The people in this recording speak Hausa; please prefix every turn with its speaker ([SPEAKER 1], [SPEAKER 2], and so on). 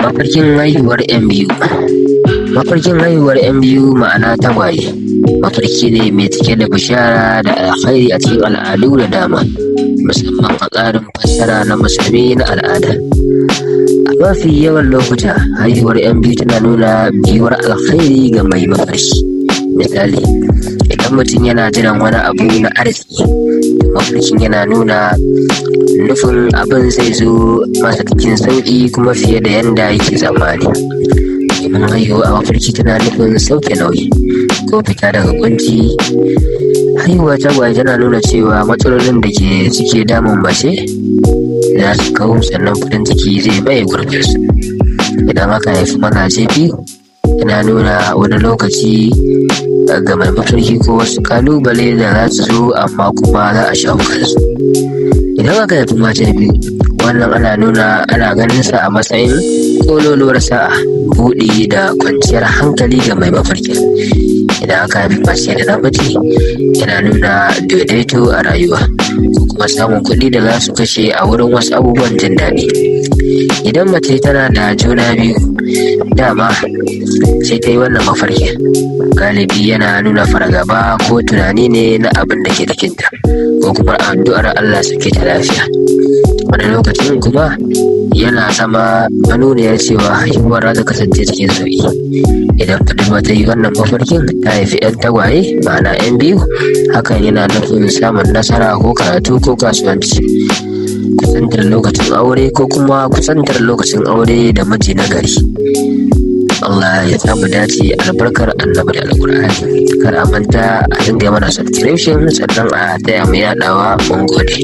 [SPEAKER 1] Mafarkin haihuwar 'yan biyu. Mafarkin haihuwar 'yan biyu, ma'ana tagwaye, mafarki ne mai cike da bishara da alkhairi a cikin al'adu da dama, musamman a tsarin fassara na Musulmi na al'ada. A mafi yawan lokuta, haihuwar 'yan biyu tana nuna biyuwar alkhairi ga mai mafarki. Misali, idan mutum yana jiran wani abu na arziki, mafarkin yana nuna nufin abin zai zo masa cikin sauƙi kuma fiye da yanda yake tsammani. Domin haihuwa a mafarki tana nufin sauke nauyi ko fita daga ƙunci. Haihuwa tagwaye tana nuna cewa matsalolin da ke suke damun mace za su kau, sannan farin ciki zai maye gurbinsu. Idan aka haifi mazaje biyu, yana nuna wani lokaci ga mai mafarki ko wasu ƙalubale da za su zo, amma kuma za a shawo kansu. Idan aka haifi mata biyu, wannan ana nuna ana ganin sa a matsayin ƙololuwar sa'a, buɗi da kwanciyar hankali ga mai mafarkin. Idan aka haifi mace da namiji, yana nuna daidaito a rayuwa ko kuma samun kuɗi da za su kashe a wurin wasu abubuwan jin daɗi. Idan mace tana da juna biyu dama, sai ta yi wannan mafarkin, galibi yana nuna fargaba ko tunani ne na abin da ke cikinta, ko kuma addu'ar Allah sake ta lafiya. Wani lokacin kuma yana zama manuniyar cewa haihuwar za ta kasance cikin sauƙi. Idan budurwa ta yi wannan mafarkin ta haifi 'yan tagwaye, ma'ana 'yan biyu, hakan yana nufin samun nasara ko karatu ko kasuwanci, kusantar lokacin aure, ko kuma kusantar lokacin aure da miji na gari. Allah ya samu dace, albarkar Annabi da Alƙur'ani. Kar a manta a dinga mana subscription, sannan a taya mu yaɗawa. Mun gode.